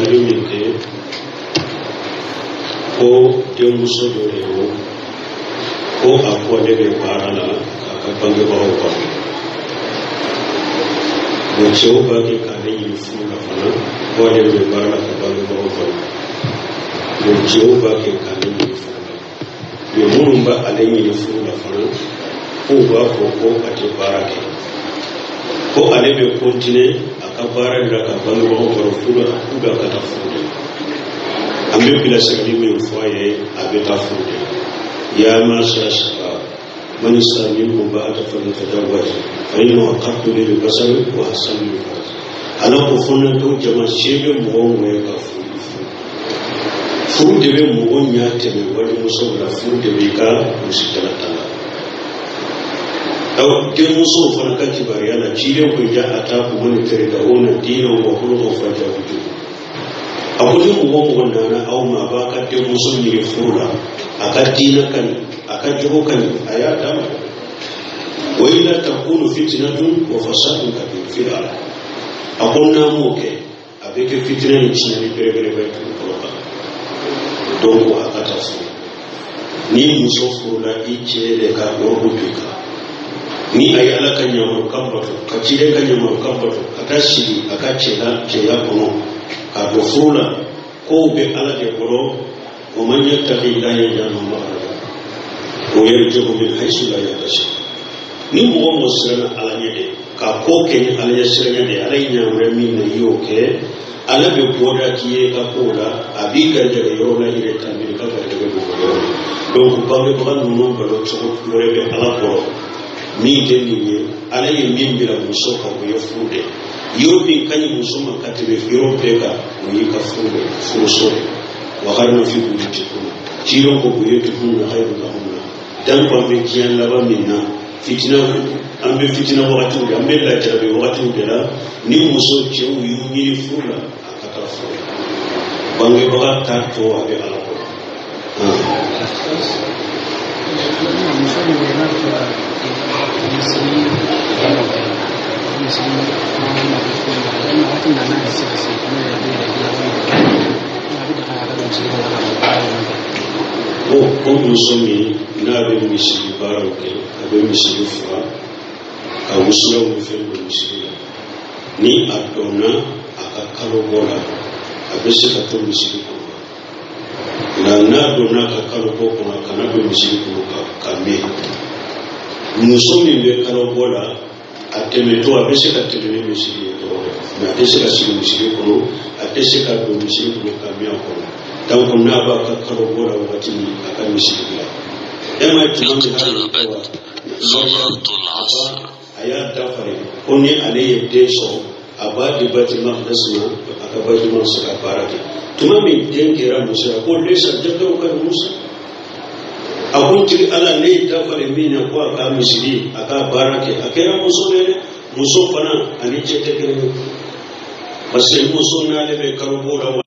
ɲininkali min kɛ ko denmuso dɔ de don, ko a ko ale bɛ baara la k'a ka bangebagaw balo. Bon, cɛw b'a kɛ k'ale ɲini furu la fana, ko ale bɛ baara la ka bangebagaw balo. Bon, cɛw b'a kɛ k'ale ɲini furu la, mais minnu b'a ale ɲini furu la fana, k'u b'a fɔ ko a tɛ baara kɛ, ko ale bɛ continuer a ka baara de la ka bangebagaw balo furu la, k'u bɛ ka taa furu de. An bɛ bilasirali min fɔ a ye, a bɛ taa furu de. Ya ma'ashara shabab, man istata'a minkum ba'ata falyatazawwaj fa innahu aghaddu lil basari wa ahsanu lil farj. Ala ko fɔnatɔw jama, se bɛ mɔgɔ o mɔgɔ ye ka furu, furu. Furu de bɛ mɔgɔ ɲɛ tɛmɛ walimusow la, furu de b'i ka musikala ta la. Aw denmusow fana ka kibaruya la, ciden ko idha atakum man tardawna dinahu wa khuluqahu fazawwijuhu. A ko ni mɔgɔ o mɔgɔ nana aw ma, a b'a ka denmuso ɲini furu la, a ka diinɛ ka ɲi, a ka jogo ka ɲi, a y'a d'a ma. Wa illa takunu fitnatun wa fasadun kabir fil ard. A ko n'a m'o kɛ, a bɛ kɛ fitinɛ ni tiɲɛni belebeleba ye dugukolo kan. Donc a ka taa furu. Ni muso furula, i cɛ de ka ordre b'i kan. Ni a ye Ala ka yamarukan bato, ka ciden ka yamarukan bato, ka taa sigi a ka cɛla cɛya kɔnɔ k'a don furu la, kow bɛ Ala de bolo. Wa man yattaqillaha yaj'al lahu makhraja wa yarzuqhu min haythu la yahtasib. Ni mɔgɔ o mɔgɔ siranna Ala ɲɛ de ka ko kɛ ni Ala ɲɛ siranya de, Ala ye yamaruya min na, i y'o kɛ, Ala bɛ bɔda k'i ye ka kow la, a b'i garijɛgɛ yɔrɔ la, i yɛrɛ t'a miiri ka garijɛgɛ b'o yɔrɔ la. Donc bangebaga ninnu balo cogo wɛrɛ bɛ Ala kɔrɔ min tɛ nin ye. Ala ye min bila muso kan, o ye furu de ye. Yɔrɔ min ka ɲi muso ma ka tɛmɛ yɔrɔ bɛɛ kan, o y'i ka furu de, furuso de. Waqarna fi buyutikunna, cidenw ko buyutukunna khayrun lahunna. Donc an bɛ diɲɛ laban min na, fitina, an bɛ fitina wagatiw de, an bɛ lajarabi wagatiw de la. Ni muso cɛw y'u ɲini furu la, a ka taa furu la. Bangebaga t'a to, a bɛ Ala kɔrɔ. Muso min bɛ n'a bɛ to ka misiri baaraw kɛ, misiri mako foyi la, walima waati min na n'a yɛrɛ se ka se n'o yɛrɛ bɛ yɛrɛ dilan, walima a bɛ daga a ka don misiri kɔnɔ ka baara ninnu kɛ. Ko muso min n'a bɛ misiri baaraw kɛ, a bɛ misiri furan ka wusulanw ni fɛn don misiri la, ni a donna a ka kalo bɔ la, a bɛ se ka to misiri kɔnɔ. Nka n'a donna a ka kalo bɔ kɔnɔ, a kana don misiri kɔnɔ ka mɛn. Muso min bɛ kalo bɔ la, a tɛmɛtɔ, a bɛ se ka tɛmɛ ni misiri ye dɔrɔn, mais a tɛ se ka sigi misiri kɔnɔ, a tɛ se ka don misiri kɔnɔ ka mɛn a kɔnɔ. Donc n'a b'a ka kalo bɔ la wagati min, a ka misiri bila. E ma tuma min اقتربت صلاة العصر. A y'a dafare ko ni ale ye den sɔrɔ, a b'a di Baitul Maqdis ma, a ka Baitul Maqdis ka baara kɛ. Tuma min den kɛra muso la, ko laysa dhakaru kal unsa. A ko tigi Ala, ne ye dafare min na ko a ka misiri, a ka baara kɛ, a kɛra muso de dɛ. Muso fana ani cɛ tɛ kelen ye, parce que muso n'ale bɛ kalo bɔ la,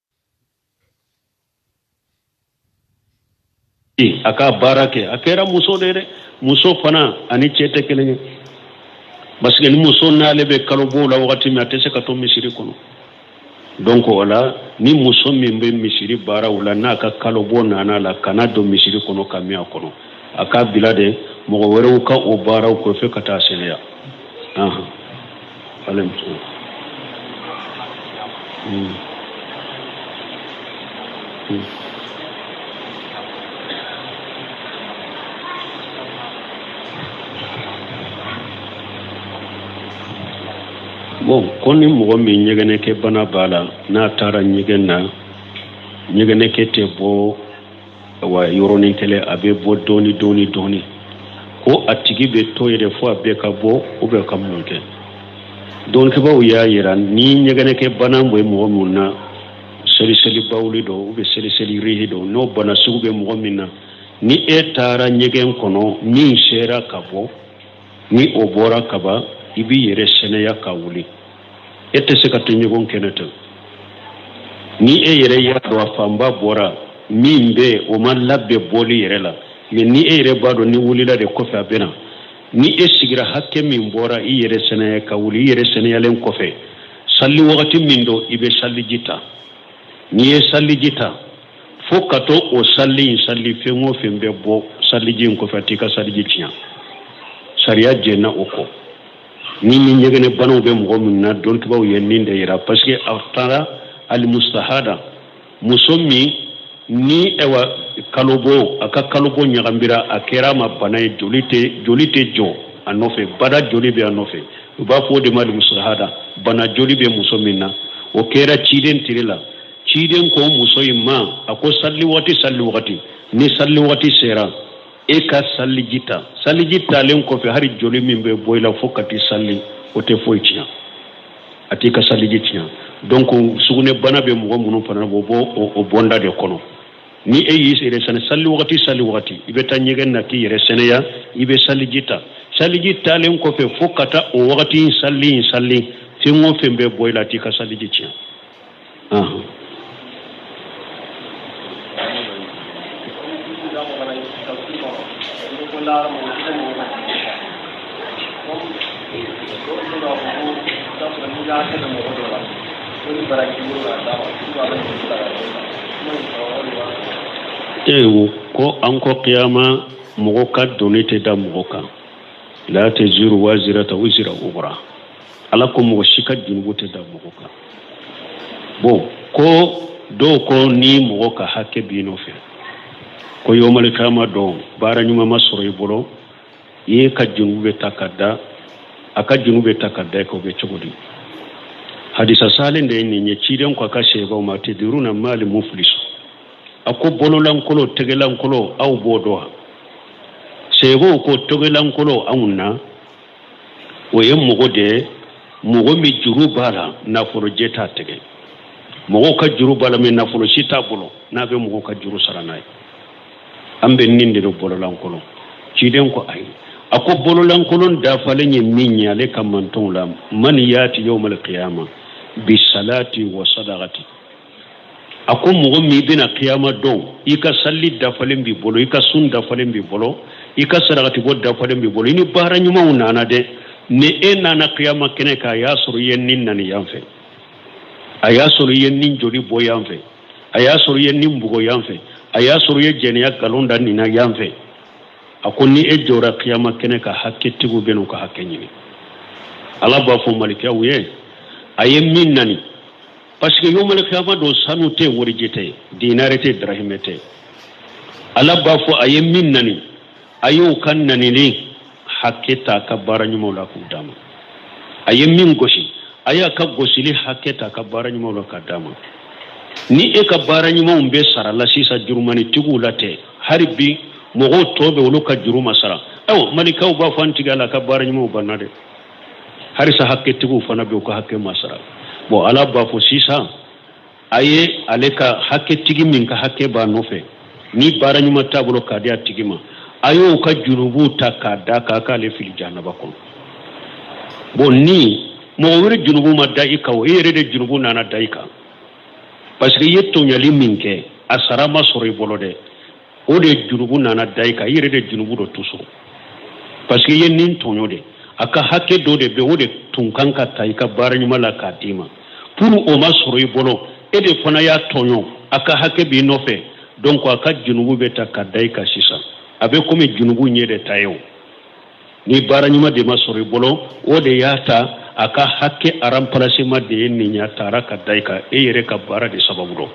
a ka baara kɛ, a kɛra muso de dɛ. Muso fana ani cɛ tɛ kelen ye, parce que ni muso n'ale bɛ kalo bɔ la wagati min, a tɛ se ka to misiri kɔnɔ. Donc o la, ni muso min bɛ misiri baaraw la, n'a ka kalo bɔ nana la, kana don misiri kɔnɔ ka mɛn a kɔnɔ, a k'a bila de mɔgɔ wɛrɛw ka o baaraw kɔfɛ ka taa sɛnɛya. Ale muso. Bon, ko ni mɔgɔ min ɲɛgɛnɛkɛ bana b'a la, n'a taara ɲɛgɛn na, ɲɛgɛnɛkɛ tɛ bɔ wa yɔrɔnin kelen, a bɛ bɔ dɔɔni dɔɔni dɔɔni, ko a tigi bɛ to yen de fo a bɛɛ ka bɔ, ou bien ka mun kɛ? Dɔnnikɛbaaw y'a yira, ni ɲɛgɛnɛkɛ bana bɛ mɔgɔ min na, seliseli bawuli dɔ ou bien seliseli rihi dɔ, n'o bana sugu bɛ mɔgɔ min na, ni e taara ɲɛgɛn kɔnɔ, min sera ka bɔ, ni o bɔra kaban, i b'i yɛrɛ sɛnɛya ka wuli. E tɛ se ka to ɲɛgɛn kɛnɛ ten. Ni e yɛrɛ y'a dɔn a fanba bɔra, min bɛ o ma labɛn bɔli yɛrɛ la, mais ni e yɛrɛ b'a dɔn ni wulila de kɔfɛ a bɛ na, ni e sigira hakɛ min bɔra, i yɛrɛ sɛnɛya ka wuli. I yɛrɛ sɛnɛyalen kɔfɛ, sali wagati min don, i bɛ saliji ta. N'i ye saliji ta fo ka to o sali in sali, fɛn o fɛn bɛ bɔ saliji in kɔfɛ, a t'i ka saliji tiɲɛ. Sariya jɛnna o kɔ. Ni ni ɲɛgɛnɛ banaw bɛ mɔgɔ min na, dɔnkibaw ye nin de yira, parce que a taara alimustahada, muso min ni ayiwa kalobɔ, a ka kalobɔ ɲagambira, a kɛra a ma bana ye, joli tɛ jɔ a nɔfɛ bada, joli bɛ a nɔfɛ, u b'a fɔ o de ma alimustahada, bana joli bɛ muso min na. O kɛra ciden tile la. Ciden ko muso in ma, a ko sali waati, sali wagati, ni sali wagati sera, e ka saliji ta. Saliji talen kɔfɛ, hali joli min bɛ bɔ i la fo ka t'i sali, o tɛ foyi tiɲɛ, a t'i ka saliji tiɲɛ. Donc sugunɛ bana bɛ mɔgɔ minnu fana o bɔ o bɔnda de kɔnɔ. Ni e y'i yɛrɛ sɛnɛ sali wagati, sali wagati, i bɛ taa ɲɛgɛn na k'i yɛrɛ sɛnɛya, i bɛ saliji ta. Saliji talen kɔfɛ, fo ka taa o wagati in sali in sali, fɛn o fɛn bɛ bɔ i la, a t'i ka saliji tiɲɛ. Ewo ko an ko kiyama mɔgɔ ka doni tɛ da mɔgɔ kan. La taziru wazirata wizira ukura. Ala ko mɔgɔ si ka junubu tɛ da mɔgɔ kan. Bon, ko dɔw ko ni mɔgɔ ka hakɛ b'i nɔfɛ, ko yomali kiyama dɔn baara ɲuman ma sɔrɔ i bolo, i ye ka junubu bɛ ta ka da a ka junubu bɛ ta ka da i kan, o bɛ cogo di? Hadisa salen de ye nin ye. Ciden ko a ka sebaw ma: atadiruna mali muflisu. A ko bololankolon, tɛgɛlankolon, aw b'o dɔn wa? Sebaw ko tɛgɛlankolon anw na, o ye mɔgɔ de ye, mɔgɔ min juru b'a la, nafolo jɛ t'a tɛgɛ. Mɔgɔw ka juru b'a la, mais nafolo si t'a bolo n'a bɛ mɔgɔw ka juru sara n'a ye. An bɛ nin de don bololankolon. Ciden ko ayi, a ko bololankolon dafalen ye min ye ale ka mantɔnw la: man yati yawmal qiyama bi salati wa sadaqati. A ko mɔgɔ min bɛna kiyama dɔn, i ka sali dafalen b'i bolo, i ka sun dafalen b'i bolo, i ka sarakatibɔ dafalen b'i bolo, i ni baara ɲumanw nana dɛ. Ni e nana kiyama kɛnɛ kan, a y'a sɔrɔ i ye nin nani yan fɛ, a y'a sɔrɔ i ye nin joli bɔ yan fɛ, a y'a sɔrɔ i ye nin bugɔ yan fɛ, a y'a sɔrɔ i ye jɛnɛya nkalon da nin na yan fɛ. A ko ni e jɔra kiyama kɛnɛ kan, hakɛtigiw bɛ n'u ka hakɛ ɲini. Ala b'a fɔ malikaw ye: a ye min nani, parce que yomali kiyama don, sanu tɛ, warijɛ tɛ, dinare tɛ, darahimɛ tɛ. Ala b'a fɔ a ye min nani, a y'o ka nanili hakɛ ta a ka baara ɲumanw la k'u d'a ma. A ye min gosi, a y'a ka gosili hakɛ ta a ka baara ɲumanw la k'a d'a ma. Ni e ka baara ɲumanw bɛ sara la sisan, jurumanitigiw la tɛ, hali bi mɔgɔw tɔ bɛ, olu ka juru ma sara. Ayiwa, malikaw b'a fɔ an tigi ala ka baara ɲumanw banna dɛ, halisa hakɛtigiw fana bɛ, u ka hakɛ ma sara. Bon, Ala b'a fɔ sisan a ye ale ka hakɛtigi min ka hakɛ b'a nɔfɛ, ni baara ɲuman t'a bolo k'a di a tigi ma, a y'o ka jurubuw ta k'a da k'a k'ale fili jahanaba kɔnɔ. Bon, ni mɔgɔ wɛrɛ jurubu ma da i kan, o e yɛrɛ de jurubu nana da i kan, parce que i ye tɔɲɔli min kɛ, a sara ma sɔrɔ i bolo dɛ, o de jurubu nana da i kan. I yɛrɛ de jurubu dɔ to sɔrɔ, parce que i ye nin tɔɲɔ de, a ka hakɛ dɔ de bɛ, o de tun kan ka ta i ka baara ɲuman la k'a d'i ma. Pour o ma sɔrɔ i bolo, e de fana y'a tɔɲɔ, a ka hakɛ b'i nɔfɛ. Donc a ka junubu bɛ ta ka da i kan sisan. A bɛ komi junubu ɲɛ de ta ye o. Ni baara ɲuman de ma sɔrɔ i bolo, o de y'a ta a ka hakɛ remplacement de ye nin y'a taara ka da i kan, e yɛrɛ ka baara de sababu dɔn.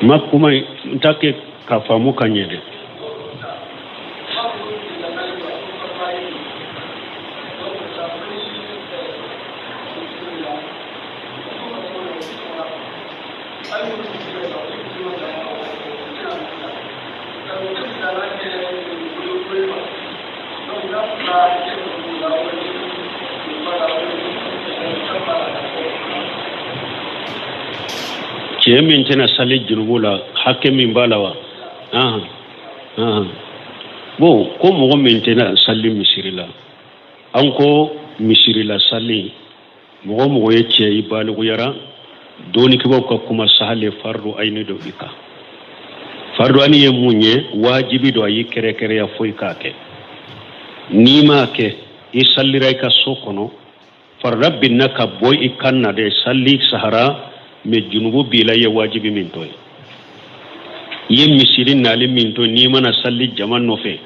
Ma kuma n t'a kɛ ka faamu ka ɲɛ dɛ. Cɛ min tɛna sali jurubu la, hakɛ min b'a la wa? Bon, ko mɔgɔ min tɛna sali misiri la. An ko misirila sali, mɔgɔ o mɔgɔ ye cɛ i baliguyara, dɔnnikɛbaaw ka kuma sahale fardu ayini don i kan. Fardu ayini ye mun ye? Wajibi don, a y'i kɛrɛkɛrɛya fo i k'a kɛ. N'i m'a kɛ, i salira i ka so kɔnɔ, farida binna ka bɔ i kan na dɛ, sali sahara, mɛ junubu b'i la, i ye wajibi min to ye, i ye misiri nali min to, n'i mana sali jama nɔfɛ,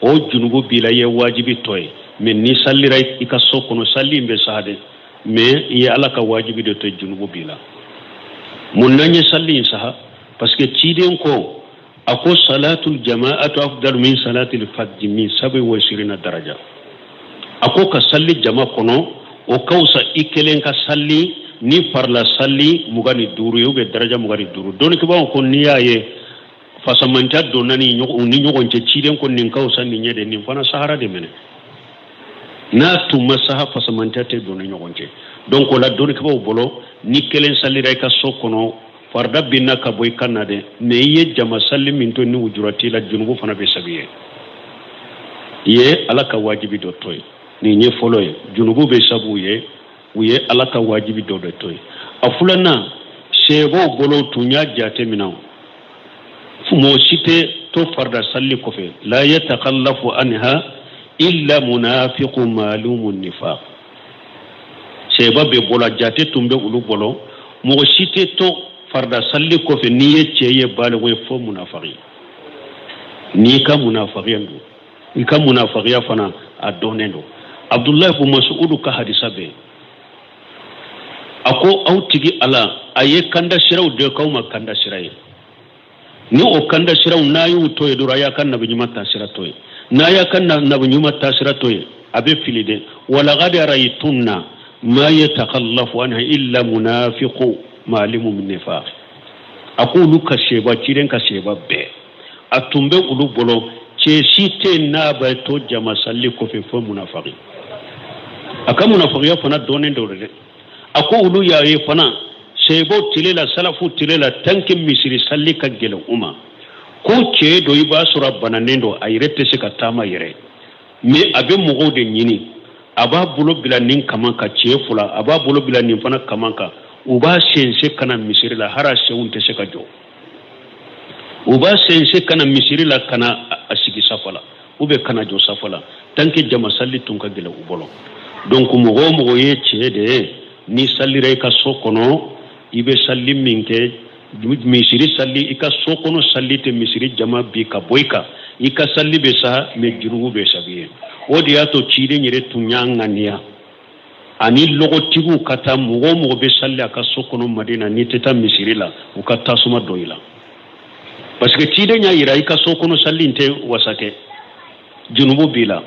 o junubu b'i la, i ye wajibi to ye. Mɛ n'i salira i ka so kɔnɔ, sali in bɛ saha dɛ, mɛ i ye Ala ka wajibi de to, junubu b'i la. Mun na n ye sali in saha? Parce que ciden ko, a ko salatul jama'atu afdalu min salatil fajji min sabi wa isirina daraja. A ko ka sali jama kɔnɔ, o ka fisa i kelen ka sali ni farila sali 25 ye, ou bien daraja 25. Dɔnnikɛbaaw ko n'i y'a ye fasamantya donna ni u ni ɲɔgɔn cɛ, ciden ko nin ka fisa nin ye de, nin fana sahara de minɛ. N'a tun ma saha, fasamantya tɛ don ni ɲɔgɔn cɛ. Donc o la, dɔnnikɛbaaw bolo, ni kelen salira i ka so kɔnɔ, farida binna ka bɔ i kan na dɛ, mɛ i ye jama sali min to, ni ujura t'i la, junubu fana bɛ sabi ye, i ye Ala ka wajibi dɔ to yen. Nin ye fɔlɔ ye, junubu bɛ sabu ye, u ye Ala ka wajibi dɔ de to yen. A filanan, sahabaw bolo tun y'a jate minɛ, mɔgɔ si tɛ to farida sali kɔfɛ, la yatakallafu anha illa munafiqu malumu nifaq. Sahaba bɛɛ bolo, jate tun bɛ olu bolo, mɔgɔ si tɛ to farida sali kɔfɛ n'i ye cɛ ye, baliku ye, fo munafaki. N'i ka munafakiya don, i ka munafakiya fana a dɔnnen don. Abdulahi bun Masuudu ka hadisa bɛ yen, a ko aw tigi Ala a ye kanda siraw de k'aw ma kanda sira ye, ni o kanda siraw n'a y'u to yen dɔrɔn, a y'a ka nabi ɲuman taasira to yen. N'a y'a ka nabi ɲuman taasira to yen, a bɛ fili dɛ. Walakad ra'aytunna ma yatakallafu anha illa munafiqu malimu min nifaq. A ko olu ka seba, ciden ka seba bɛɛ, a tun bɛ olu bolo, cɛ si tɛ yen n'a bɛ to jama sali kɔfɛ fo munafaki. A ka munafakiya fana dɔnnen don dɛ. A ko olu y'a ye fana sahabaw tile la, salafu tile la, tant que misiri sali ka gɛlɛn u ma, ko cɛ dɔ i b'a sɔrɔ a bananen don, a yɛrɛ tɛ se ka taama yɛrɛ, mais a bɛ mɔgɔw de ɲini, a b'a bolo bila nin kaman kan, cɛ fila, a b'a bolo bila nin fana kaman kan, u b'a sense ka na misiri la, hali a senw tɛ se ka jɔ, u b'a sense ka na misiri la, ka na a sigi safa la, ou bien ka na jɔ safa la, tant que jama sali tun ka gɛlɛn u bolo. Donc mɔgɔ o mɔgɔ ye cɛ de ye, n'i salira i ka so kɔnɔ, i bɛ sali min kɛ, misiri sali, i ka so kɔnɔ sali tɛ misiri jama bi ka bɔ i kan, i ka sali bɛ sa, mais jurumu bɛ sabi ye. O de y'a to ciden yɛrɛ tun y'a ŋaniya ani lɔgɔtigiw ka taa, mɔgɔ o mɔgɔ bɛ sali a ka so kɔnɔ Madina, n'i tɛ taa misiri la, u ka tasuma don i la, parce que ciden y'a yira i ka so kɔnɔ sali in tɛ wasa kɛ, junubu b'i la.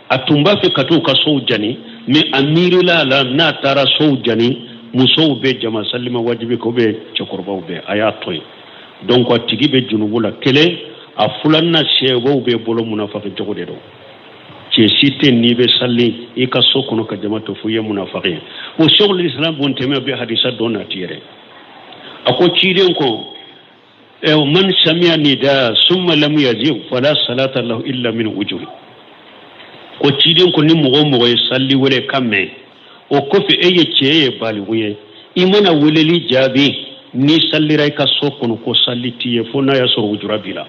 A tun b'a fɛ ka t'u ka sow jani, mais a miirila a la, n'a taara sow jani, musow bɛ jama sali ma wajibi kɛ, ou bien cɛkɔrɔbaw bɛ, a y'a to yen. Donc a tigi bɛ junubu la kelen. A filanan, sahabaw bɛɛ bolo munafaki jogo de don. Cɛ si tɛ n'i bɛ sali i ka so kɔnɔ ka jama to fo i ye munafaki ye. O Sheikhul Islam bun Taymiya bɛ hadisa dɔ nati yɛrɛ, a ko ciden ko man samiya nida summa lam yajib fala salata lahu illa min ujuri. Ko ciden ko ni mɔgɔ o mɔgɔ ye sali wele kan mɛn, o kɔfɛ e ye cɛ ye, baliku ye, i mana weleli jaabi, n'i salira i ka so kɔnɔ, ko sali t'i ye fo n'a y'a sɔrɔ ujura b'i la.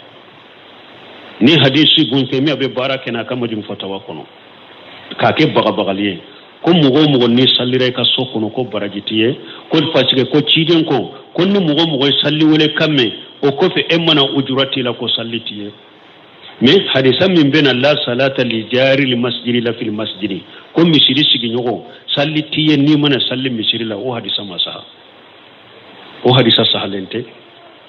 Ni hadisi bun Taymiya bɛ baara kɛ n'a ka Majmu Fatawa kɔnɔ k'a kɛ bagabagali ye, ko mɔgɔ o mɔgɔ n'i salira i ka so kɔnɔ, ko baraji t'i ye, ko parce que ko ciden ko ni mɔgɔ o mɔgɔ ye sali wele kan mɛn, o kɔfɛ e mana ujura t'i la, ko sali t'i ye. Mais hadisa min bɛ na la salata li jari li masjidi la fil masjidi, ko misiri sigiɲɔgɔn sali t'i ye n'i mana sali misiri la, o hadisa ma saha, o hadisa sahalen tɛ.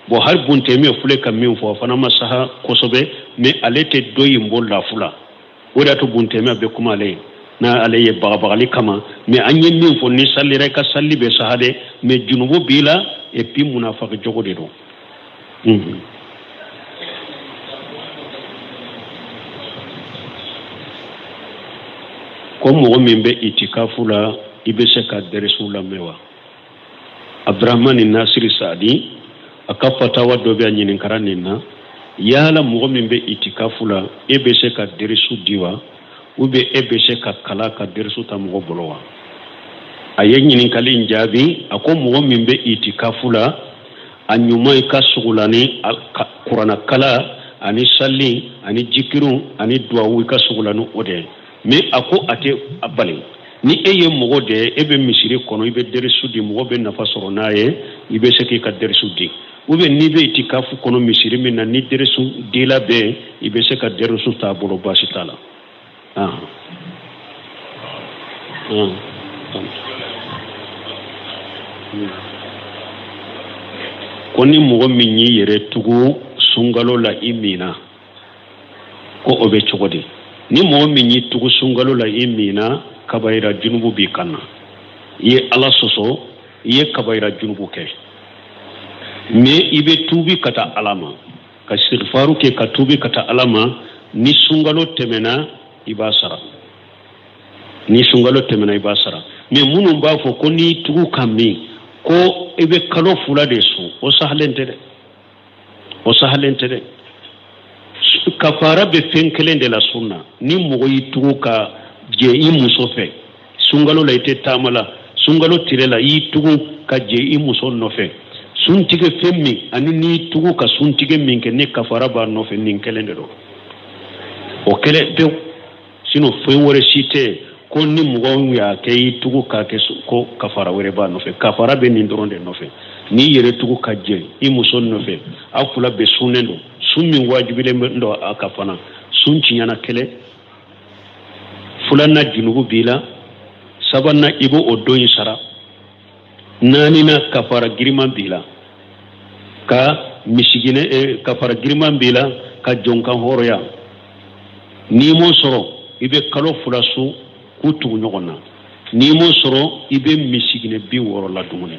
Bon, hali bun Taymiya filɛ ka min fɔ, a fana ma saha kosɛbɛ, mais ale tɛ dɔ in bɔ lafu la. O de y'a to bun Taymiya bɛ kuma ale ye n'ale ye bagabagali kama. Mais an ye min fɔ, ni salira, i ka sali bɛ saha dɛ, mais junubu b'i la, et puis munafaki jogo de don. Ko mɔgɔ min bɛ itikafu la, i bɛ se ka dɛrɛsiw lamɛn wa? Abdurahmani Nasiri Saadi a ka fatawa dɔ bɛ a ɲininkara nin na: yala mɔgɔ min bɛ itikafu la, e bɛ se ka dɛrɛsu di wa? Ou bien e bɛ se ka kalan ka derisu ta mɔgɔ bolo wa? A ye ɲininkali in jaabi, a ko mɔgɔ min bɛ itikafu la, a ɲuman i ka sugula ni kuranakala ani sali ani jikiru ani duwawu, i ka sugula ni o de ye. Mais a ko a tɛ a bali ni e ye mɔgɔ de ye, e bɛ misiri kɔnɔ, i bɛ derisu di, mɔgɔ bɛ nafa sɔrɔ n'a ye, i bɛ se k'i ka derisu di. Ou bien n'i bɛ itikafu kɔnɔ misiri min na, ni derisu dila bɛ yen, i bɛ se ka derisu t'a bolo, baasi t'a la. Ah. Ah. Ko ni mɔgɔ min y'i yɛrɛ tugu sunkalo la i minna, ko o bɛ cogo di? Ni mɔgɔ min y'i tugu sunkalo la i minna, kabayira junubu b'i kan na, i ye Ala sɔsɔ, i ye kabayira junubu kɛ. Mais i bɛ tuubi ka taa Ala ma, ka istighfaru kɛ ka tuubi ka taa Ala ma. Ni sunkalo tɛmɛna, i b'a sara. Ni sunkalo tɛmɛna, i b'a sara. Mais minnu b'a fɔ ko n'i tugu ka min, ko i bɛ kalo 2 de sun, o sahalen tɛ dɛ, o sahalen tɛ dɛ. Kafara bɛ fɛn kelen de la sun na. Ni mɔgɔ y'i tugu ka jɛ i muso fɛ sunkalo la, i tɛ taama la sunkalo tile la, i y'i tugu ka jɛ i muso nɔfɛ, suntigɛ fɛn min ani n'i tugu ka suntigɛ min kɛ, ni kafara b'a nɔfɛ, nin kelen de don, o kelen pewu. Sinon fɛn wɛrɛ si tɛ ko ni mɔgɔ y'a kɛ, i tugu k'a kɛ, ko kafara wɛrɛ b'a nɔfɛ. Kafara bɛ nin dɔrɔn de nɔfɛ. N'i yɛrɛ tugu ka jɛ i muso nɔfɛ, aw fila bɛɛ sunnen don, sun min wajibilen don a kan fana, sun tiɲɛna kelen, filanan junubu b'i la, sabanan i b'o don in sara, naaninan kafara giriman b'i la, ka misigine kafara giriman b'i la, ka jɔn kan hɔrɔnya. N'i m'o sɔrɔ, i bɛ kalo 2 sun k'u tugu ɲɔgɔn na. N'i m'o sɔrɔ, i bɛ misigine 60 la dumuni.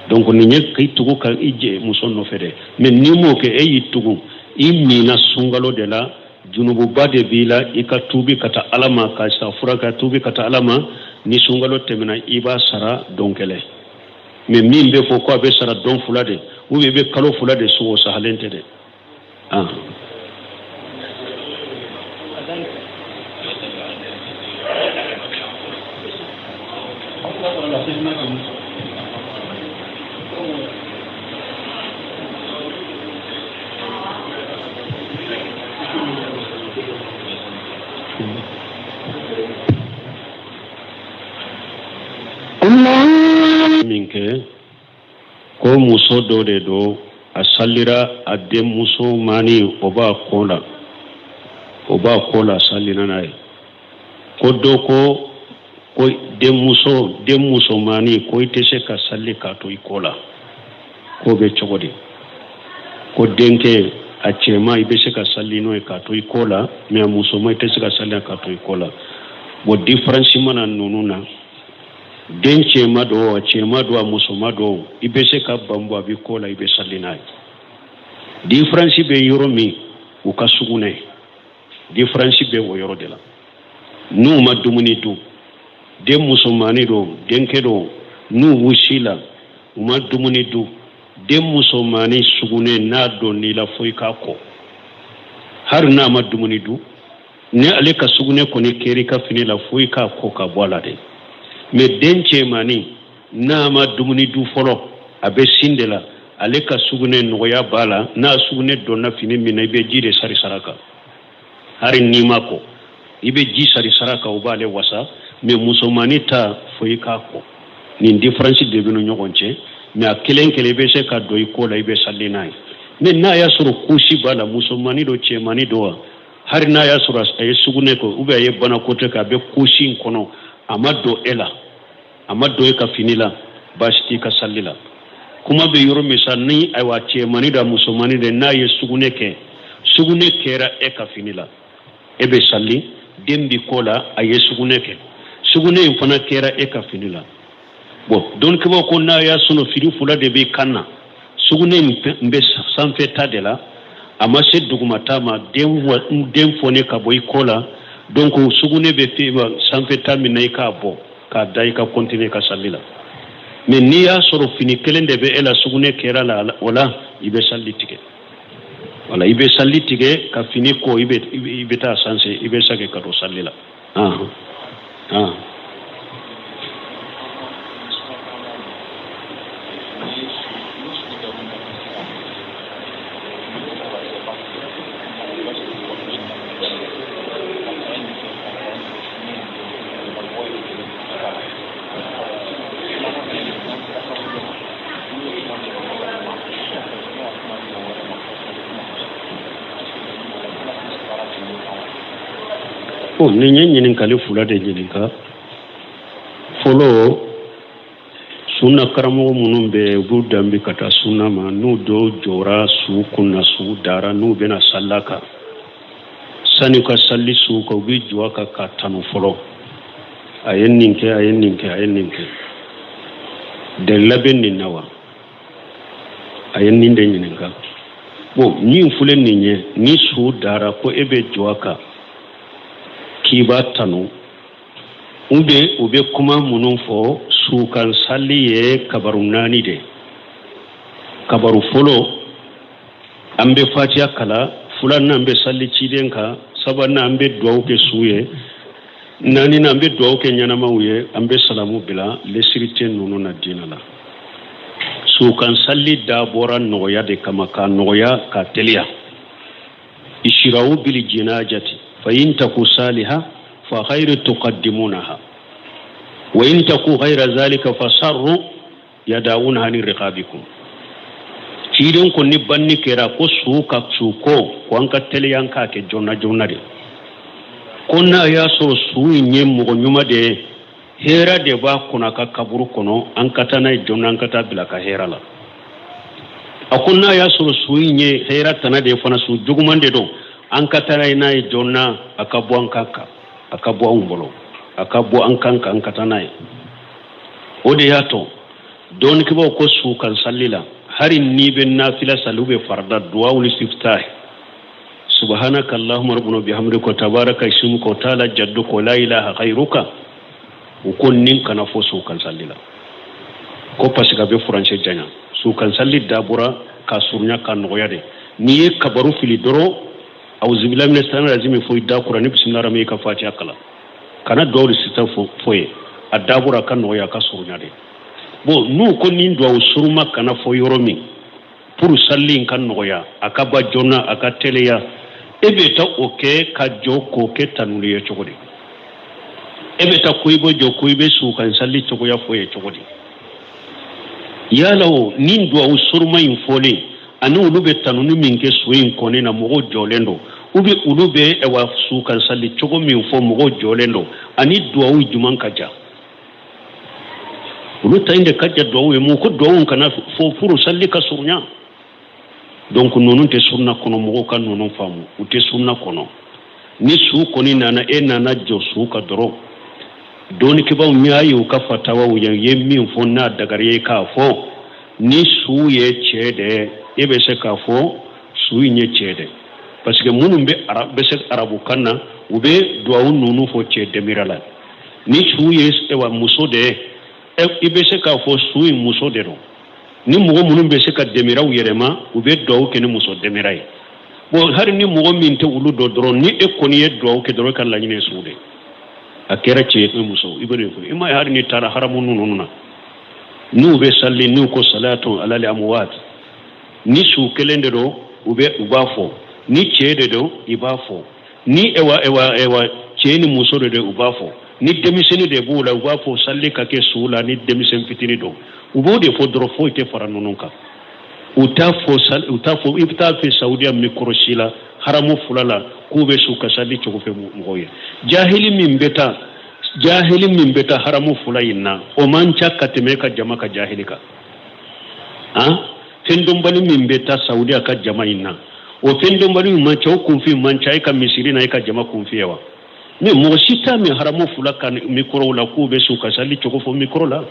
Donc nin ye k'i tugu ka i jɛ muso nɔfɛ dɛ. Mais n'i m'o kɛ, e y'i tugu i minna sunkalo de la, junububa de b'i la, i ka tuubi ka taa Ala ma, ka safura ka tuubi ka taa Ala ma. Ni sunkalo tɛmɛna, i b'a sara don kelen. Mais min bɛ fɔ ko a bɛ sara don 2 de, ou bien i bɛ kalo 2 de sun, o sahalen tɛ dɛ. Ah. Min kɛ ko muso dɔ de don, a salira a denmuso mani, o b'a kɔ la, o b'a kɔ la, salira n'a ye. Ko dɔ ko denmuso, den musomani, ko i tɛ se ka sali k'a to i kɔ la, k'o bɛ cogo di? Ko denkɛ a cɛman, i bɛ se ka sali n'o ye k'a to i kɔ la, mais a musoman, i tɛ se ka sali k'a to i kɔ la. Bon, différence mana ninnu na, den cɛman don, a cɛman don, a musoman don, i bɛ se ka ban bɔ a b'i kɔ la, i bɛ sali n'a ye. Différence bɛ yɔrɔ min, u ka sugunɛ, différence bɛ o yɔrɔ de la. N'u ma dumuni dun, den musomanni don, denkɛ don, n'u b'u si la, u ma dumuni dun, den musomanni sugunɛ n'a donn'i la, fo i k'a ko. Hali n'a ma dumuni dun, ni ale ka sugunɛ kɔni kɛra i ka fini la, fo i k'a ko ka bɔ a la de. Mais den cɛmanni, n'a ma dumuni dun fɔlɔ, a bɛ sin de la, ale ka sugunɛ nɔgɔya b'a la. N'a sugunɛ donna fini min na, i bɛ ji de sari sara kan. Hali n'i ma ko, i bɛ ji sari sara kan, o b'ale wasa. Mais musomanni ta, fo i k'a ko. Nin différence de bɛ ni ɲɔgɔn cɛ. Mais a kelen kelen, i bɛ se ka don i kɔ la, i bɛ sali n'a ye. Mais n'a y'a sɔrɔ kusi b'a la, musomanni don, cɛmanni don wa, hali n'a y'a sɔrɔ a ye sugunɛ kɛ ou bien a ye banakɔtɛ kɛ, a bɛ kusi in kɔnɔ, a ma don e la, a ma don e ka fini la, baasi t'i ka sali la. Kuma bɛ yɔrɔ min sa, ni ayiwa cɛmanni don, musomanni don, n'a ye sugunɛ kɛ, sugunɛ kɛra e ka fini la, e bɛ sali, den b'i kɔ la, a ye sugunɛ kɛ, sugunɛ in fana kɛra e ka fini la. Bon, dɔnnikɛbaaw ko n'a y'a sɔrɔ fini fila de b'i kan na, sugunɛ in bɛ sanfɛ ta de la, a ma se dugumata ma, den fɔnen ka bɔ i kɔ la, donc sugunɛ bɛ sanfɛ ta min na, i k'a bɔ k'a da, i ka continuer ka sali la. Mais n'i y'a sɔrɔ fini kelen de bɛ e la, sugunɛ kɛra la o la, i bɛ sali tigɛ. Wala i bɛ sali tigɛ ka fini ko, i bɛ taa sanse, i bɛ sage ka don sali la. Ah ah. Bon, nin ye ɲininkali fila de ɲininka. Fɔlɔ, sunna karamɔgɔ minnu bɛ u b'u danbe ka taa sunna ma, n'u dɔw jɔra su kunna, su dara, n'u bɛna salla kan, sani ka salli su kan, u bɛ jɔ a kan ka tanu fɔlɔ: a ye nin kɛ, a ye nin kɛ, a ye nin kɛ. Dalila bɛ nin na wa? A ye nin de ɲininka. Bon, min filɛ nin ye, ni su dara ko e bɛ jɔ a kan k'i b'a tanu, u bɛ u bɛ kuma minnu fɔ su kan sali ye, kabaru naani de. Kabaru fɔlɔ, an bɛ fatiya kala. Filanan, an bɛ sali ciden kan. Sabanan, an bɛ duwawu kɛ su ye. Naaninan, an bɛ duwawu kɛ ɲɛnamaw ye, an bɛ salamu bila. Lesiri tɛ ninnu na diinɛ la. Sukan sali dabɔra nɔgɔya de kama, k'a nɔgɔya, k'a teliya. Isirawu bil jinajati fa in taku saliha fa khairu tuqaddimunaha wa in taku ghayra zalika fa sarru yadawuna ani riqabikum. Ciden ko ni banni kɛra ko su ka su ko an ka teliya, an k'a kɛ joona joona de. Ko n'a y'a sɔrɔ su in ye mɔgɔ ɲuman de ye, hɛrɛ de b'a kɔnɔ a ka kaburu kɔnɔ, an ka taa n'a ye joona, an ka taa bila ka hɛrɛ la. A ko n'a y'a sɔrɔ su in ye hɛrɛ tana de ye fana, su juguman de don, an ka taa n'a ye joona, a ka bɔ an kan kan, a ka bɔ anw bolo, a ka bɔ an kan kan, an ka taa n'a ye. O de y'a to dɔnnikɛbaaw ko su kan sali la, hari n'i bɛ nafila sali u bɛ farida, duwawu istiftah, subhanaka allahumma rabbana bihamdika wa tabaraka ismuka wa ta'ala jadduka wa la ilaha ghayruka, u ko nin kana fɔ su kan sali la, ko parce que a bɛ furancɛ janya. Su kan sali dabɔra ka surunya, ka nɔgɔya de. N'i ye kabaru fili dɔrɔn, awuzubilahi mina shaitani rajim fɔ i da kura ni bisimila rahmani, i ka fatiha kalan, kana duwawu istiftah fɔ ye. A dabɔra ka nɔgɔya, ka surunya de. Bon, n'u ko nin duwawu suruma kana fɔ yɔrɔ min pour sali in ka nɔgɔya, a ka ba joona, a ka teliya, e bɛ taa o kɛ ka jɔ k'o kɛ tanuli ye cogo di? E bɛ taa ko i bɛ jɔ ko i bɛ su kan sali cogoya fɔ ye cogo di? Yala o nin duwawu suruma in fɔlen ani olu bɛ tanuni min kɛ su in kɔni na, mɔgɔw jɔlen don, u bɛ olu bɛ ɛwa su kan sali cogo min fɔ, mɔgɔw jɔlen don, ani duwawu jumɛn ka jan? Olu ta in de ka jan duwawu ye. Mun ko duwawu kana fɔ pour sali ka surunya? Donc ninnu tɛ sunna kɔnɔ. Mɔgɔw ka ninnu faamu, u tɛ sunna kɔnɔ. Ni su kɔni nana, e nana jɔ su ka dɔrɔn, dɔnnikɛbaaw y'a ye, u ka fatawaw ye, ye min fɔ n'a dagari ye k'a fɔ, ni su ye cɛ de, e bɛ se k'a fɔ su in ye cɛ de, parce que minnu bɛ bɛ se arabukan na, u bɛ duwawu ninnu fɔ cɛ dɛmira la. Ni su ye ewa muso de ye, i bɛ se k'a fɔ su in muso de don. Ni mɔgɔ minnu bɛ se ka dɛmiraw yɛlɛma, u bɛ duwawu kɛ ni muso dɛmira ye. Bon, hali ni mɔgɔ min tɛ olu dɔn dɔrɔn, ni e kɔni ye duwawu kɛ dɔrɔn, e ka laɲini ye su de, a kɛra cɛ ye muso, i bɛ nin fɔ. I ma ye, hali ni taara haramu ninnu na, n'u bɛ sali, n'u ko salatu alal amwat, ni su kelen de don, u b'a fɔ. Ni cɛ de don, i b'a fɔ. Ni ewa cɛ ni muso de don, u b'a fɔ. Ni denmisɛnnin de b'u la, u b'a fɔ sali ka kɛ su la. Ni denmisɛnnin fitinin don, u b'o de fɔ dɔrɔn, foyi tɛ fara ninnu kan. U t'a fɔ, u t'a fɔ. I bɛ taa fɛ Saudiya mikɔrɔ si la, haramu fila la, k'u bɛ su ka sali cogo fɛ mɔgɔw ye. Jahili min bɛ taa haramu fila in na, o man ca ka tɛmɛ ka jama ka jahili kan. Han, fɛn dɔnbali min bɛ taa Saudiya ka jama in na, o fɛn dɔnbali man ca, o kunfin man ca e ka misiri na, e ka jama kunfin ye wa. Mais mɔgɔ si t'a min haramu fila ka mikɔrɔw la k'u bɛ su ka sali cogo fɔ mikɔrɔ la.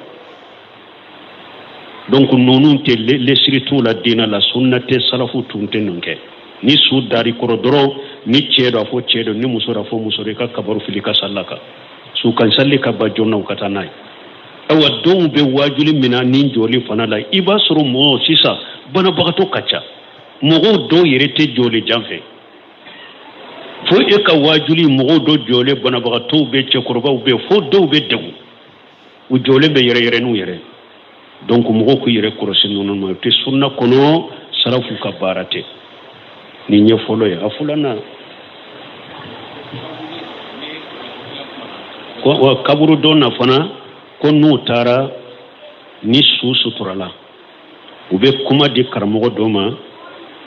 Donc ninnu tɛ lesiri t'u la diinɛ la, sunna tɛ, salafu tun tɛ nin kɛ. Ni su dar'i kɔrɔ dɔrɔn, ni cɛ don, a fɔ cɛ don, ni muso don, a fɔ muso don, i ka kabaru fili ka sali kan, su kan sali ka ba joona, u ka taa n'a ye. Ayiwa, dɔw bɛ wajuli min na ni jɔli fana la, i b'a sɔrɔ mɔgɔ sisan banabagatɔ ka ca. Mɔgɔw dɔw yɛrɛ tɛ jɔlen jan fɛ fo e ka waajuli, mɔgɔw dɔ jɔlen, banabagatɔw bɛ, cɛkɔrɔbaw bɛ, fo dɔw bɛ degun, u jɔlen bɛ yɛrɛ yɛrɛ n'u yɛrɛ. Donc mɔgɔw k'u yɛrɛ kɔlɔsi ninnu ma, o tɛ sunna kɔnɔ, salafu ka baara tɛ. Nin ye fɔlɔ ye. A filanan ko kaburu don na fana, ko n'u taara ni su suturala, u bɛ kuma di karamɔgɔ dɔ ma,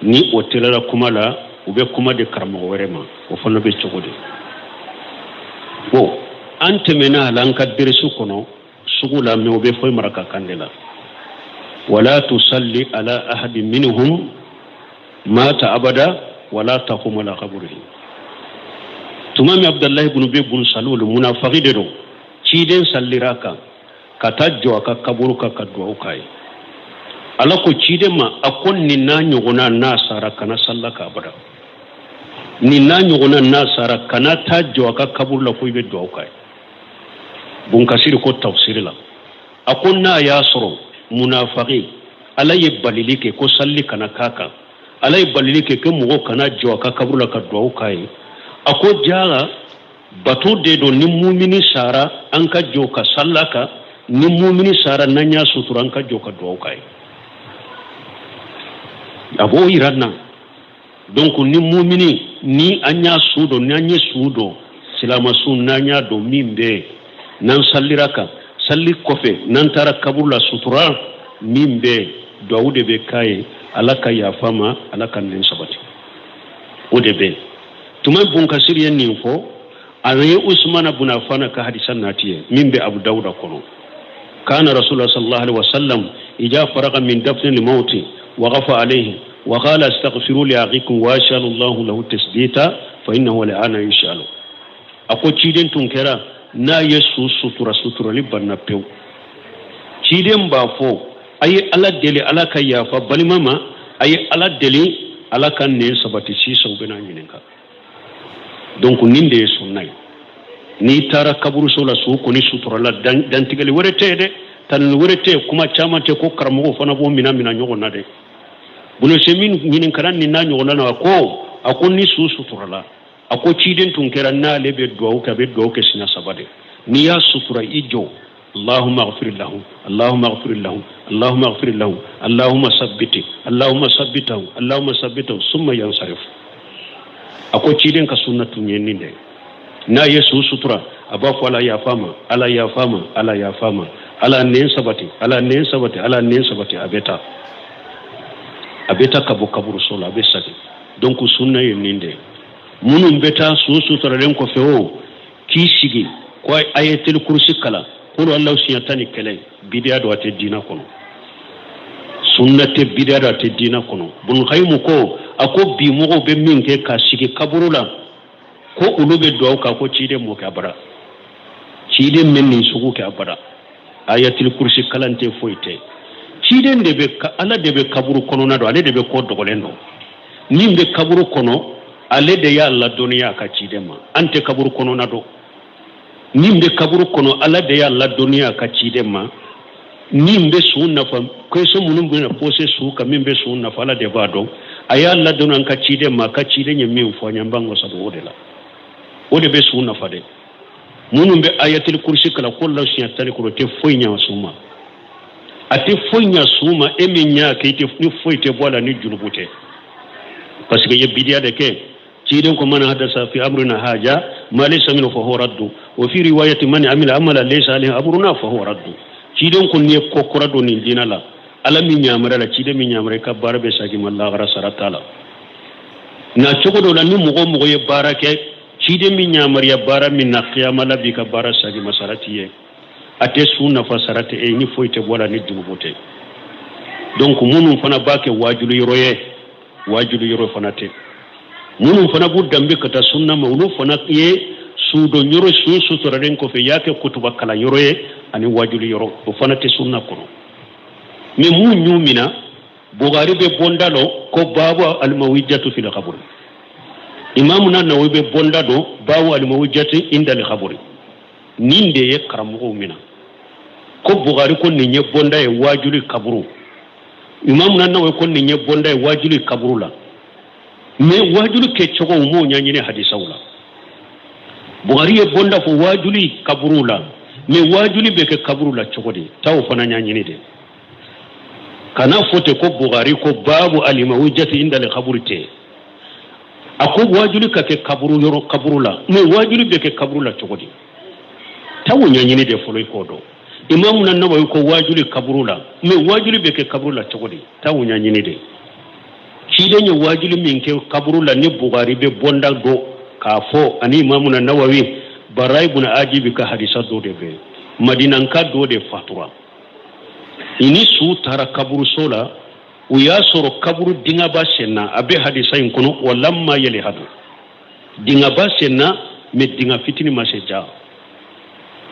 ni o tilala kuma la, u bɛ kuma di karamɔgɔ wɛrɛ ma. O fana bɛ cogo di? Bon, an tɛmɛna a la an ka derisu kɔnɔ sugu la, mais o bɛ fɔ marakakan de la: wala tusalli ala ahadi minhum mata abada wala taqum ala qabrihi. Tuma min Abdalahi bunu Ubayi bunu Salul, munafaki de don, ciden sallira kan ka taa jɔ a ka kaburu kan ka duwawu k'a ye. Ala ko ciden ma, a ko nin n'a ɲɔgɔnna n'a sara, kana salla kan abada. Nin n'a ɲɔgɔnna n'a sara, kana taa jɔ a ka kaburu la ko i bɛ duwawu k'a ye. Bunkasiri ko tafsiri la, a ko n'a y'a sɔrɔ munafaki, Ala ye balili kɛ ko salli kana k'a kan, Ala ye balili kɛ ko mɔgɔ kana jɔ a ka kaburu la ka duwawu k'a ye, a ko jaa bato de don. Ni mumini sara, an ka jɔ ka salla kan. Ni mumini sara, n'an y'a sutura, an ka jɔ ka duwawu k'a ye. A b'o yira na. Donc ni mumini, ni an y'a su dɔn, ni an ye su dɔn, silama su, n'an y'a dɔn min bɛ yen, n'an sallira kan, salli kɔfɛ n'an taara kaburu la sutura min bɛ yen, duwawu de bɛ k'a ye, Ala ka yafa ma, Ala ka nɛn sabati, o de bɛ yen. Tuma Bunkasiri ye nin fɔ, a ye Usumana bun Afana ka hadisa nati ye min bɛ Abu Dawuda kɔnɔ: kana Rasulullah sallallahu alaihi wasallam ija faraga min dafni al-mauti waqafa alayhi wa qala astaghfiru li akhikum wa as'alu Allahu lahu tasdita fa innahu al'ana yus'alu. A ko ciden tun kɛra n'a ye su sutura, suturali banna pewu, ciden b'a fɔ: a ye Ala deli Ala ka yafa balima ma, a ye Ala deli Ala ka nɛn sabati, sisan u bɛna ɲininka. Donc nin de ye sunna ye. N'i taara kaburuso la, su kɔni suturala, dantigɛli wɛrɛ tɛ yen dɛ, tanuni wɛrɛ tɛ yen, kuma caman tɛ ko karamɔgɔw fana b'o mina mina ɲɔgɔn na dɛ. Bunusemin ɲininkara nin n'a ɲɔgɔnna na, a ko ni su suturala, a ko ciden tun kɛra n'ale bɛ duwawu kɛ, a bɛ duwawu kɛ siɲɛ saba de. N'i y'a sutura, i jɔ: اللهم اغفر له، اللهم اغفر له، اللهم اغفر له، اللهم ثبته، اللهم ثبته، اللهم ثبته، ثم ينصرف. A ko ciden ka sunna tun ye nin de. N'a ye su sutura, a b'a fɔ: Ala yafa ma, Ala yafa ma, Ala yafa ma, Ala nɛn sabati, Ala nɛn sabati, Ala nɛn sabati. A bɛ taa, a bɛ taa ka bɔ kaburuso la, a bɛ segin. Donc sunna ye nin de. Minnu bɛ taa su suturalen kɔfɛ, o k'i sigi ko ayatul kursi kalan, kulu Alahu siɲɛ 11, bidiya don, a tɛ diina kɔnɔ, sunna tɛ, bidiya don, a tɛ diina kɔnɔ. Bunkayimu ko, a ko bi mɔgɔw bɛ min kɛ ka sigi kaburu la ko olu bɛ duwawu k'a ko ciden m'o kɛ abada, ciden bɛ nin sugu kɛ abada. Ayatul kursi kalan tɛ, foyi tɛ. Ciden de bɛ, Ala de bɛ kaburu kɔnɔna dɔn, ale de bɛ ko dogolen dɔn. Min bɛ kaburu kɔnɔ, ale de y'a ladɔnniya a ka ciden ma. An tɛ kaburu kɔnɔna dɔn. Min bɛ kaburu kɔnɔ, Ala de y'a ladɔnniya a ka ciden ma. Min bɛ su nafa, question minnu bɛna poser su kan, min bɛ su nafa, Ala de b'a dɔn. A y'a ladɔnniya an ka ciden ma. A ka ciden ye min fɔ an ye, an b'an wasa don o de la. O de bɛ su nafa dɛ. Minnu bɛ ayatul kursi kalan ko la siɲɛ 11, o tɛ foyi ɲɛ su ma, a tɛ foyi ɲɛ su ma. E min y'a kɛ, i tɛ ni foyi tɛ bɔ a la ni jurubu tɛ, parce que i ye bidiya de kɛ. Ciden ko: man hadasa fi amrina haja ma laysa minhu fa huwa raddu, wa fi riwayati man amila amala laysa alayhi amruna fa huwa raddu. Ciden ko n'i ye ko kura don nin diinɛ la, Ala min yamaruya la, ciden min yamaruya, i ka baara bɛ segin ma, lahara sara t'a la. Nka cogo dɔ la, ni mɔgɔ o mɔgɔ ye baara kɛ ciden min yamaruya baara min na, kiyama la b'i ka baara segin ma, sara t'i ye, a tɛ su nafa, sara tɛ e ni foyi tɛ bɔ a la ni jurumu tɛ. Donc minnu fana b'a kɛ waajuli yɔrɔ ye, waajuli yɔrɔ fana tɛ. Minnu fana b'u danbe ka taa sunna ma, olu fana ye sudon yɔrɔ, su suturalen kɔfɛ y'a kɛ kutuba kalan yɔrɔ ye ani waajuli yɔrɔ, o fana tɛ sunna kɔnɔ. Mais mun y'u mina, Bugari bɛ bonda dɔ ko babu almawijatu fil qabri, Imamu na Nawawi bɛ bonda dɔ babu almawijatu inda al qabri. Nin de ye karamɔgɔw mina ko Bugari ko nin ye bonda ye waajuli kaburu. Imamu Nawawi ko nin ye bonda ye waajuli kaburu la, mais waajuli kɛcogo u m'o ɲɛɲini hadisaw la. Buhari ye bonda fɔ waajuli kaburu la, mais waajuli bɛ kɛ kaburu la cogo di? Taa o fana ɲɛɲini de. Kana fɔ ten ko Buhari ko baabu alimawujati indal kaburu tɛ. A ko waajuli ka kɛ kaburu yɔrɔ kaburu la, mais waajuli bɛ kɛ kaburu la cogo di? Taa o ɲɛɲini de fɔlɔ i k'o dɔn. Imamu Nawawi ko waajuli kaburu la, mais waajuli bɛ kɛ kaburu la cogo di? Taa o ɲɛɲini de. Ciden ye waajuli min kɛ kaburu la ni Buhari bɛ bonda dɔ k'a fɔ ani Imamu Nawawi, Bara ibn Ajibi ka hadisa dɔ de bɛ Madinanka dɔ de fatura, i ni su taara kaburuso la, u y'a sɔrɔ kaburu dingaba senna. A bɛ hadisa in kɔnɔ, wa lamma yalhadu, dingaba senna, mais dinga fitini ma se ja.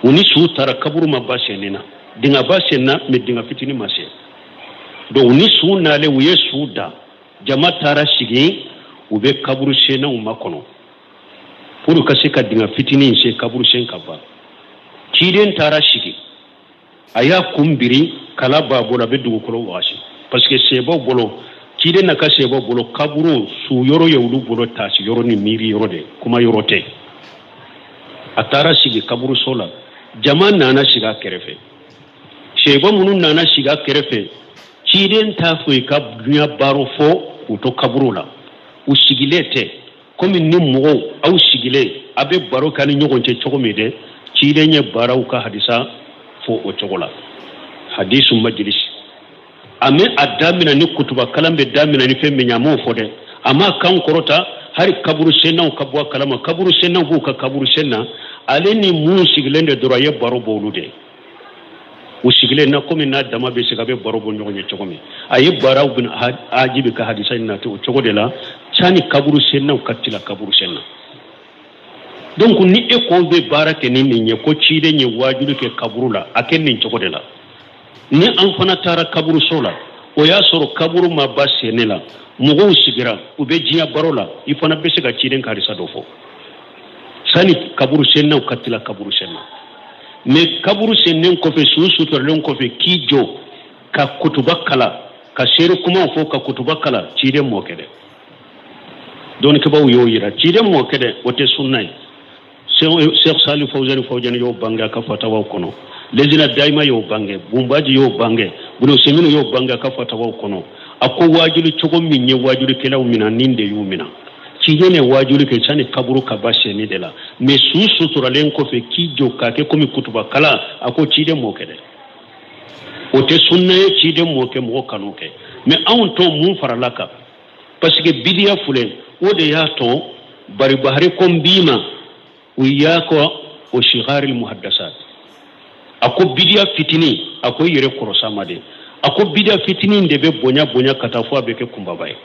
U ni su taara kaburu ma ba senni na, dingaba senna, mais dinga fitini ma se. Donc u ni su nalen, u ye su da, jama taara sigi, u bɛ kaburu sennaw makɔnɔ pour ka se ka dinga fitinin in se kaburu sen ka ban. Ciden taara sigi, a y'a kun biri, kala b'a bolo, a bɛ dugukolo wagasi, parce que sebaw bolo, ciden n'a ka sebaw bolo, kaburu su yɔrɔ ye olu bolo taasi yɔrɔ ni miiri yɔrɔ de, kuma yɔrɔ tɛ. A taara sigi kaburuso la, jama nana sigi a kɛrɛfɛ. Seba minnu nana sigi a kɛrɛfɛ, ciden t'a fɔ i ka dunya baro fɔ k'u to kaburu la. U sigilen tɛ komi ni mɔgɔw aw sigilen a bɛ baro kɛ ni ɲɔgɔn cɛ cogo min dɛ. Ciden ye baaraw ka hadisa fɔ o cogo la, hadisu majilisi. A mɛ a damina ni kutuba kalan bɛ damina ni fɛn min ye, a m'o fɔ dɛ. A m'a kan kɔrɔta hali kaburu sennaw ka bɔ a kalama. Kaburu sennaw b'u ka kaburu sen na, ale ni mun sigilen de dɔrɔn, a ye baro bɔ olu de. U sigilen na komi n'a dama bɛ sigi, a bɛ baro bɔ ɲɔgɔn ye cogo min. A ye Baraw bin Ajibi ka hadisa in nati o cogo de la, sani kaburu sennaw ka tila kaburu sen na. Donc ni e ko bɛ baara kɛ ni nin ye, ko ciden ye waajuli kɛ kaburu la, a kɛ nin cogo de la. Ni an fana taara kaburuso la, o y'a sɔrɔ kaburu ma ba senni la, mɔgɔw sigira, u bɛ diɲɛ baro la, i fana bɛ se ka ciden ka hadisa dɔ fɔ sani kaburu sennaw ka tila kaburu sen na. Mais kaburu sennen kɔfɛ, su suturalen kɔfɛ, k'i jɔ ka kutuba kala, ka seere kumaw fɔ, ka kutuba kala, ciden m'o kɛ dɛ. Dɔnnikɛbaaw y'o yira, ciden m'o kɛ dɛ, o tɛ sunna ye. Cheikh Salih Fawzani Fawzani y'o bange a ka fatawaw kɔnɔ, Lejina Dayima y'o bange, Bunbaji y'o bange, Bunu Seminu y'o bange a ka fatawaw kɔnɔ. A ko waajuli cogo min ye waajulikɛlaw mina, nin de y'u mina. Ciden ye waajuli kɛ sani kaburu ka ba senni de la, mais su suturalen kɔfɛ, k'i jɔ k'a kɛ komi kutuba kalan, a ko ciden m'o kɛ dɛ, o tɛ sunna ye, ciden m'o kɛ, mɔgɔ kan'o kɛ. Mais anw tɔ mun farala kan? Parce que bidiya filɛ, o de y'a to bari Bahari ko n b'i ma u y'a ko o sigari muhaddasat. A ko bidiya fitinin, a ko i yɛrɛ kɔrɔsa ma de, a ko bidiya fitinin de bɛ bonya bonya ka taa fo a bɛ kɛ kunbaba ye.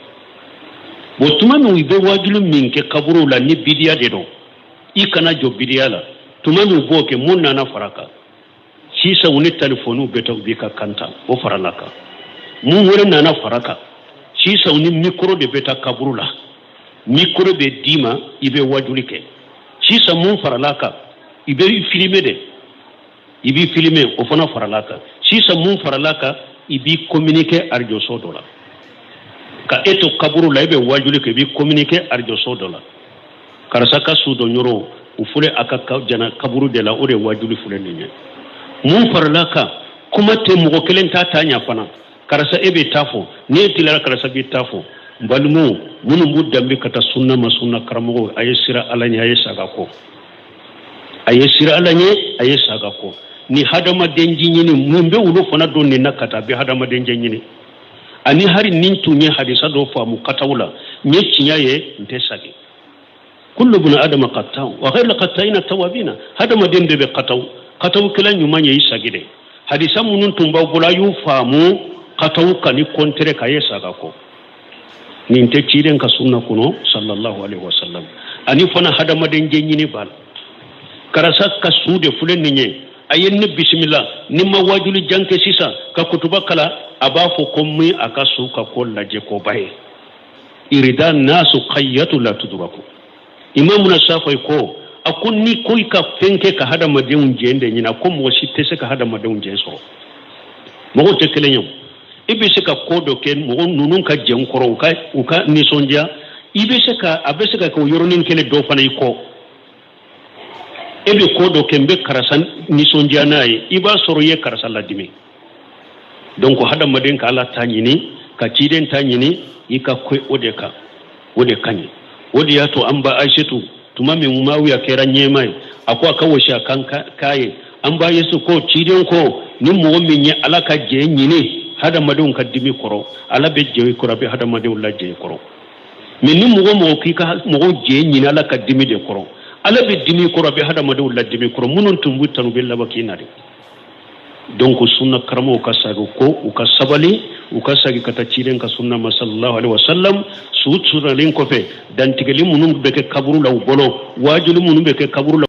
Bon, tuma min u bɛ waajuli min kɛ kaburuw la ni bidiya de don, i kana jɔ bidiya la. Tuma min u b'o kɛ, mun nana fara kan sisan? U ni telefɔniw bɛ taa, u b'i ka kan ta, o farala kan. Mun wɛrɛ nana fara kan sisan? U ni mikoro de bɛ taa kaburu la, mikoro bɛ d'i ma, i bɛ waajuli kɛ. Sisan mun farala kan? I bɛ filime de, i b'i filime, o fana farala kan. Sisan mun farala kan? I b'i communiquer arajoso dɔ la, ka e to kaburu la, i bɛ waajuli kɛ, i b'i communiquer arajoso dɔ la. Karisa ka su dɔ yɔrɔ u filɛ a ka jana kaburu de la, o de ye waajuli filɛ nin ye. Mun farala kan? Kuma tɛ mɔgɔ kelen t'a ta ɲa fana. Karisa e bɛ taa fɔ, n'e tilara, karisa bɛ taa fɔ. N balimaw minnu b'u danbe ka taa sunna ma, sunna karamɔgɔw, a ye sira Ala ɲɛ, a ye saga kɔ, a ye sira Ala ɲɛ, a ye saga kɔ. Ni hadamaden ji ɲini mun bɛ olu fana don nin na ka taa bɛ hadamaden jɛ ɲini. Ani hari nin tun ye hadisa dɔ faamu kataw la, n ye tiɲɛ ye, n tɛ sagi. Kullu buna adama qatta'u wa ghayru qatta'ina tawabina. Hadamaden bɛɛ bɛ kataw, katawkɛla ɲuman ye i sagi de. Hadisa minnu tun b'aw bolo, a y'u faamu kataw kan ni kɔntere ka ye saga kɔ. Nin tɛ ciden ka sunna kɔnɔ sallallahu alaihi wasallam. Ani fana hadamaden jɛ ɲini b'a la. Karisa ka su de filɛ nin ye, a ye ne bisimila, ni ma wajuli jan kɛ sisan ka kutuba kala, a b'a fɔ ko min a ka su ka ko lajɛ koba ye. Irida nasu qayyatu la tudraku. Imamuna Shafi ko, a ko ni ko i ka fɛn kɛ ka hadamadenw jɛn de ɲini, a ko mɔgɔ si tɛ se ka hadamadenw jɛn sɔrɔ, mɔgɔw tɛ kelen ye. I bɛ se ka ko dɔ kɛ mɔgɔ ninnu ka jɛn kɔrɔ, u ka nisɔndiya. I bɛ se ka, a bɛ se ka kɛ o yɔrɔnin kelen dɔ fana i kɔ. E bɛ ko dɔ kɛ, n bɛ karisa nisɔndiya n'a ye, i b'a sɔrɔ i ye karisa ladimi. Donc hadamaden ka Ala ta ɲini, ka ciden ta ɲini, i ka ko o de kan, o de ka ɲi. O de y'a to an ba Ayisetu, tuma min Muawiya kɛra ɲɛma ye, a ko a ka wɔsi a kan k'a ye. An ba Yesu ko, ciden ko, ni mɔgɔ min ye Ala ka jɛ ɲini hadamadenw ka dimi kɔrɔ, Ala bɛ jɛ i kɔrɔ, a bɛ hadamadenw lajɛ i kɔrɔ. Mais ni mɔgɔ mɔgɔ k'i ka mɔgɔw jɛ ɲini Ala ka dimi de kɔrɔ, Ala bɛ dimi kɔrɔ, a bɛ hadamadenw ladimi kɔrɔ. Minnu tun b'u tanu, bɛ laban k'i na de. Donc sunna karamɔgɔw ka sagi ko u ka sabali, u ka sagi ka taa ciden ka sunna ma, sallallahu alaihi wasallam. Su suralen kɔfɛ, dantigɛli minnu bɛ kɛ kaburu la u bolo, waajuli minnu bɛ kɛ kaburu la.